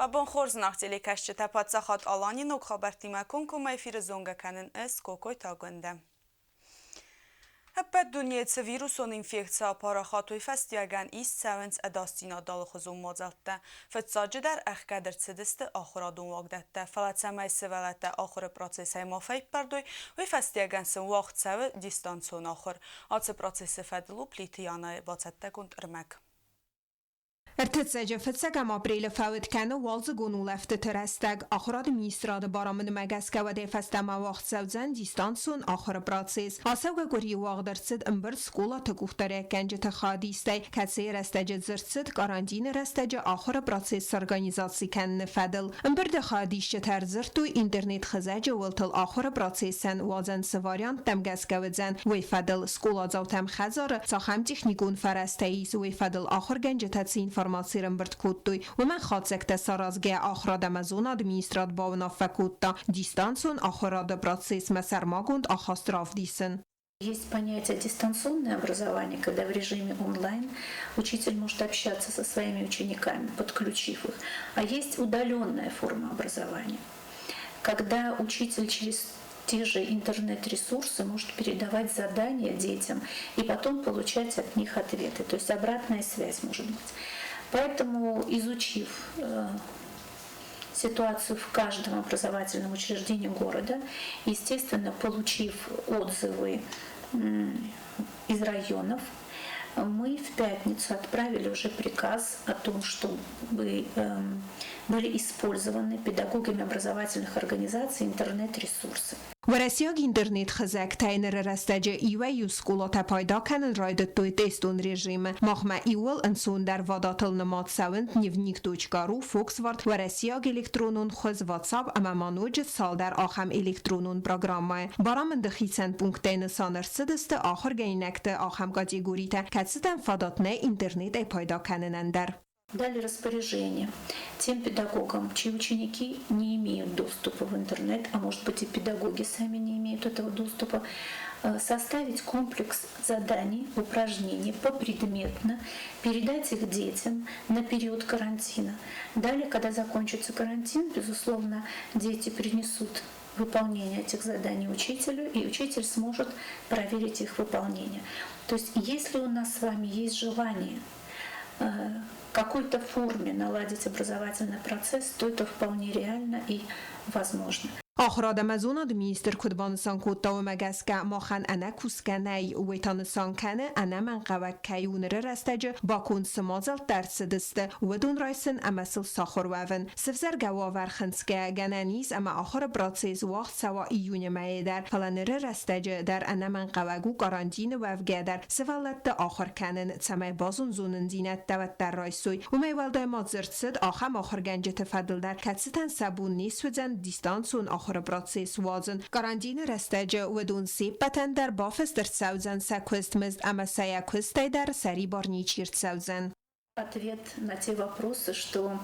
Уӕ бон хорз, нах телекӕсджытӕ! Паддзахад Алани ног хабӕрттимӕ комкоммӕ эфиры зонгӕ кӕнын ӕз, Кокойты Агуындӕ. Ӕппӕт дунейы цы вирусон инфекци апарахат, уый фӕстиуӕгӕн ист цӕуынц ӕдасдзинады алыхуызон мадзӕлттӕ. Фыццаджыдӕр ӕхгӕд ӕрцыдысты ахуырадон уагдӕттӕ, фӕлӕ цӕмӕй сывӕллӕттӕ ахуыры процессӕй ма фӕиппӕрд уой, уый фӕстиуӕгӕн сын уагъд цӕуы дистанцион ахуыр. Ацы процессы фӕдыл у Плиты Янайы бацӕттӕгонд ӕрмӕг. Ӕртыццӕджы фыццӕгӕм апрелы фӕуд кӕны уалдзыгон улӕфтыты рӕстӕг. Ахуырады министрады барамындмӕ гӕсгӕ уӕдӕй фӕстӕмӕ уагъд цӕудзӕн дистанцион ахуыры процесс. Ацӕугӕ къуырийы уагъд ӕрцыд ӕмбырд скъолаты къухдариуӕггӕнджыты хайадистӕй, кӕцыйы рӕстӕджы дзырд цыд карантины рӕстӕджы ахуыры процесс сорганизаци кӕныны фӕдыл. Ӕмбырды хайадисджытӕ ӕрдзырдтой интернет-хызӕджы уылтыл ахуыры процессӕн уадзӕн цы варианттӕм гӕсгӕ уыдзӕн, уый фӕдыл. Скъоладзаутӕм хӕдзары цахӕм техникон фӕрӕзтӕ ис, уый фӕдыл ахуыргӕнджытӕ цы информаци ӕрӕмбырд кодтой, уымӕн хатдзӕгтӕ саразгӕйӕ ахуырад ӕмӕ зонады министрад бауынаффӕ кодта дистанцион ахуырады процессмӕ сӕрмагонд ахаст равдисын. Есть понятие дистанционное образование, когда в режиме онлайн учитель может общаться со своими учениками, подключив их. А есть удаленная форма образования, когда учитель через те же интернет-ресурсы может передавать задания детям и потом получать от них ответы. То есть обратная связь может быть. Поэтому, изучив ситуацию в каждом образовательном учреждении города, естественно, получив отзывы из районов, мы в пятницу отправили уже приказ о том, чтобы были использованы педагогами образовательных организаций интернет-ресурсы. Уӕрӕсейаг интернет-хызӕгтӕй ныры рӕстӕджы иуӕй-иу скъолатӕ пайда кӕнын райдыдтой тестон режимы. Махмӕ иууыл ӕнцондӕр вадатыл нымад цӕуынц дневник.ру, Фоксвард, уӕрӕсейаг электронон хуыз, WhatsApp ӕмӕ ма ноджы цалдӕр ахӕм электронон программӕйы. Барамынды хицӕн пункттӕй нысан ӕрцыдысты ахуыргӕнинӕгты ахӕм категоритӕ, кӕцытӕн фадат нӕй интернетӕй пайда кӕнынӕн дӕр. Дали распоряжение тем педагогам, чьи ученики не имеют доступа в интернет, а может быть, и педагоги сами не имеют этого доступа, составить комплекс заданий, упражнений попредметно, передать их детям на период карантина. Далее, когда закончится карантин, безусловно, дети принесут выполнение этих заданий учителю, и учитель сможет проверить их выполнение. То есть, если у нас с вами есть желание в какой-то форме наладить образовательный процесс, то это вполне реально и возможно. Ахуырад ӕмӕ зонады министр куыд банысан кодта, уымӕ гӕсгӕ махӕн ӕнӕкусгӕ нӕй, уый та нысан кӕны, ӕнӕмӕнгхъӕуӕг кӕй у ныры рӕстӕджы баконд цы мадзӕлттӕ ӕрцыдысты, уыдон райсын ӕмӕ сыл сахуыр уӕвын. Сывзӕргӕ уавӕр хынцгӕ, гӕнӕн ис ӕмӕ ахуыры процесс уагъд цӕуа июны мӕйы дӕр, фӕлӕ ныры рӕстӕджы дӕр ӕнӕмӕнгхъӕуӕг у карантины уӕвгӕ дӕр сывӕллӕтты ахуыр кӕнын, цӕмӕй базон-зонындзинӕдтӕ уӕддӕр райсой. Уымӕй уӕлдай ма дзырд цыд ахӕм ахуыргӕнджыты фӕдыл дӕр, кӕцытӕн сӕ бон не суыдзӕн дистанцион ахуыры процесс уадзын. Карантины рӕстӕджы уыдон се ппӕтӕн дӕр бафыст ӕрцӕудзӕн сӕ куыстмызд ӕмӕ сӕ йӕ куыстӕй дӕр сӕрибар ничи рцӕудзӕн. Ответ на те вопросы, что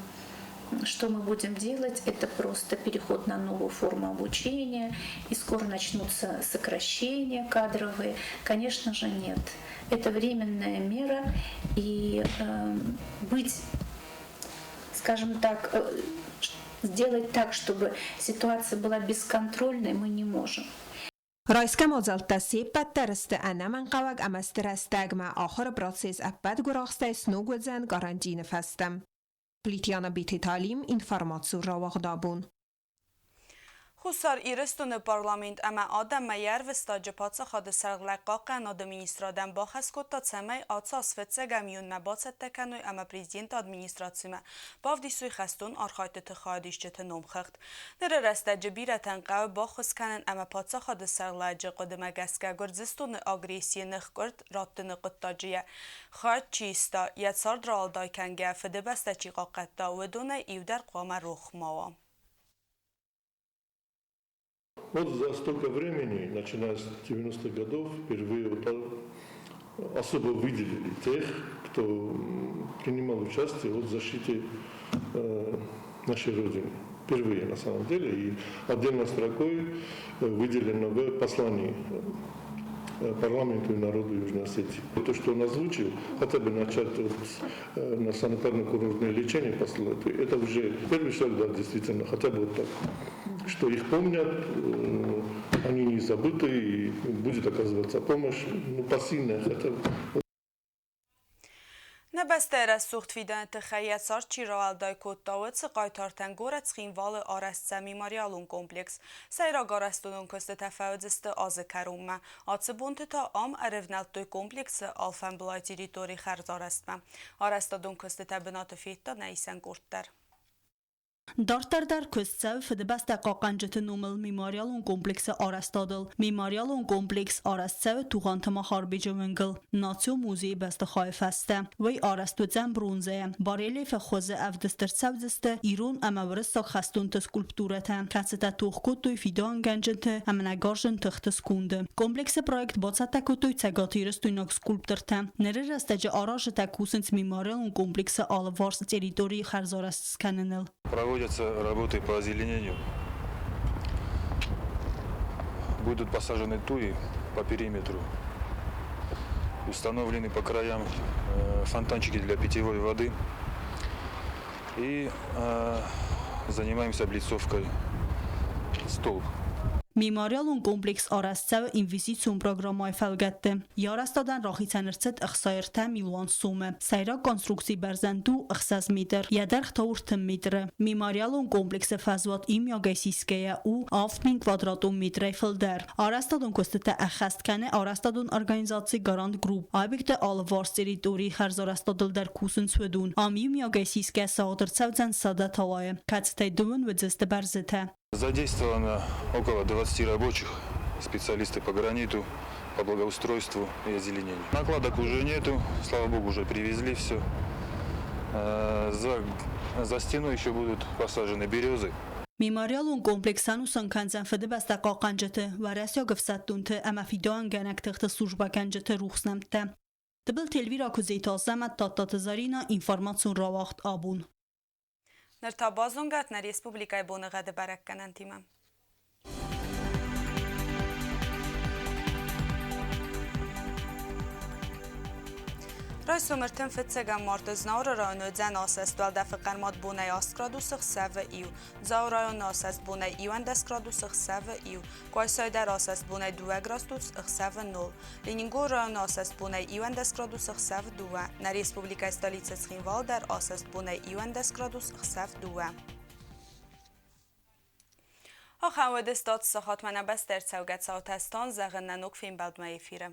мы будем делать, это просто переход на новую форму обучения, и скоро начнутся сокращения кадровые. Конечно же, нет. Это временная мера, и быть, скажем так, сделать так, чтобы ситуация была бесконтрольной, мы не можем. Райсгӕ мадзӕлттӕ се ппӕт дӕр сты ӕнӕмӕнгхъӕуӕг ӕмӕ сты рӕстӕгмӕ ахуыры процесс ӕппӕт гуырахстӕй сног уыдзӕн карантины фӕстӕ. Плитьяна Битеталим, информацийы рауагъдабон. Хуссар Ирыстоны парламент ӕмӕ адӕммӕ йӕ ӕрвыстаджы паддзахады сӕргълӕг хъахъхъӕнады министрадӕн бахӕс кодта, цӕмӕй ацы аз фыццӕгӕм июнмӕ бацӕттӕ кӕной ӕмӕ президенты администрацимӕ бавдисой хӕстон архайдтыты хайадисджыты номхыгъд. Ныры рӕстӕджы бирӕтӕн хъӕуы баххуыс кӕнын ӕмӕ паддзахады сӕргълӕджы хъуыдымӕ гӕсгӕ Гуырдзыстоны агрессийы ныхкъуырд раттыны хъуыддаджы йӕ хайад чи иста, йӕ цард рауӕлдай кӕнгӕ Фыдыбӕстӕ чи хъахъхъӕдта, уыдонӕй иу дӕр хъуамӕ рох ма уа. Вот за столько времени, начиная с 90-х годов, впервые вот особо выделили тех, кто принимал участие в защите нашей Родины. Впервые на самом деле. И отдельной строкой выделено в послании. парламенту и народу Южной Осетии. То, что он озвучил, хотя бы начать вот, на санаторно-курортное лечение послать, это уже первый шаг, да, действительно, хотя бы вот так, что их помнят, они не забыты, и будет оказываться помощь, ну, посильная хотя бы. Нӕ бӕстӕйы рӕсугъд фидӕны тыххӕй йӕ цард чи рауӕлдай кодта, уыцы хъайтартӕн горӕт Цхинвалы арӕзт цӕуы мемориалон комплекс. Сӕйраг арӕзтадон куыстытӕ фӕуыдзысты азы кӕронмӕ. Ацы бонты та ам ӕрӕвнӕлдтой комплексы алфӕмблай территори хӕрзарӕзтмӕ. Арӕзтадон куыстытӕ бынаты федта нӕ исӕн къорд дӕр. Дарддӕр дӕр куыст цӕуы Фыдыбӕстӕ хъахъхъӕнджыты номыл мемориалон комплексы арӕзтадыл. Мемориалон комплекс арӕзт цӕуы Тугъанты Махарбеджы уынгыл, Национ музейы бӕстыхайы фӕстӕ. Уый арӕзт уыдзӕн бронзӕйӕ. Барельефы хуызы ӕвдыст ӕрцӕудзысты ирон ӕмӕ уырыссаг хӕстонты скульптурӕтӕ, кӕцытӕ тох кодтой фидауынгӕнджыты ӕмӕ нӕгарзын тыхты сконды. Комплексы проект бацӕттӕ кодтой цӕгатирыстойнаг скульптортӕ. Ныры рӕстӕджы аразджытӕ кусынц мемориалон комплексы алыварс территорийы хӕрзарӕзт скӕныныл. Проводятся работы по озеленению. Будут посажены туи по периметру. Установлены по краям фонтанчики для питьевой воды. И занимаемся облицовкой столб. Мемориалон комплекс арӕзт цӕуы инвестицион программӕйы фӕлгӕтты. Йӕ арӕзтадӕн рахицӕн ӕрцыд 63 милуан сомы. Сӕйраг конструкцийы бӕрзӕнд у 6 метр, йӕ дӕргъ та у 30 метры. Мемориалон комплексы фӕзуат иумиагӕй сисгӕйӕ у 7000 квадратон метрӕй фылдӕр. Арӕзтадон куыстытӕ ӕххӕст кӕны арӕзтадон организаци Гарант Групп. Объекты алыварс территорийы хӕрзарӕзтадыл дӕр кусынц уыдон. Ам иумиагӕй сисгӕ сагъд ӕрцӕудзӕн 100 талайы, кӕцытӕй дыууын уыдзысты бӕрзытӕ. Задействовано около 20 рабочих, специалисты по граниту, по благоустройству и озеленению. Накладок уже нету, слава богу, уже привезли все. За стеной еще будут посажены березы. Мемориалон комплекс ӕнусон кӕндзӕн Фыдыбӕстӕ хъахъхъӕнджыты, уӕрӕсейаг ӕфсӕддонты ӕмӕ фидауынгӕнӕг тыхты службӕгӕнджыты рухс нӕмттӕ. Тыбылты Эльвира, Куыдзеты Азӕмӕт, Тадтаты Зӕринӕ, информацион рауагъд «Абон». Ныр та базонгӕт нӕ республикӕйы боныгъӕды бӕрӕггӕнӕнтимӕ. Райсом 31 марты Знауыры районы уыдзӕн асӕст, уӕлдӕфы хъӕрмад бонӕй 8 градусы, хсӕвы 1. Дзауы районы асӕст бонӕй 11 градусы, хсӕвы 1. Къуайсайы дӕр асӕст бонӕй 2 градус, хсӕвы 0. Ленингоры районы асӕст бонӕй 11 градусы, хсӕв 2. Нӕ республикӕйы столицӕ Цхинвал дӕр асӕст бонӕй 11 градус, хсӕв 2. Ахӕм уыд статус сахатмӕ нӕ бӕстӕ ӕрцӕугӕ цаутӕ стан зӕгъын нӕ ног фембӕлдмӕ эфиры.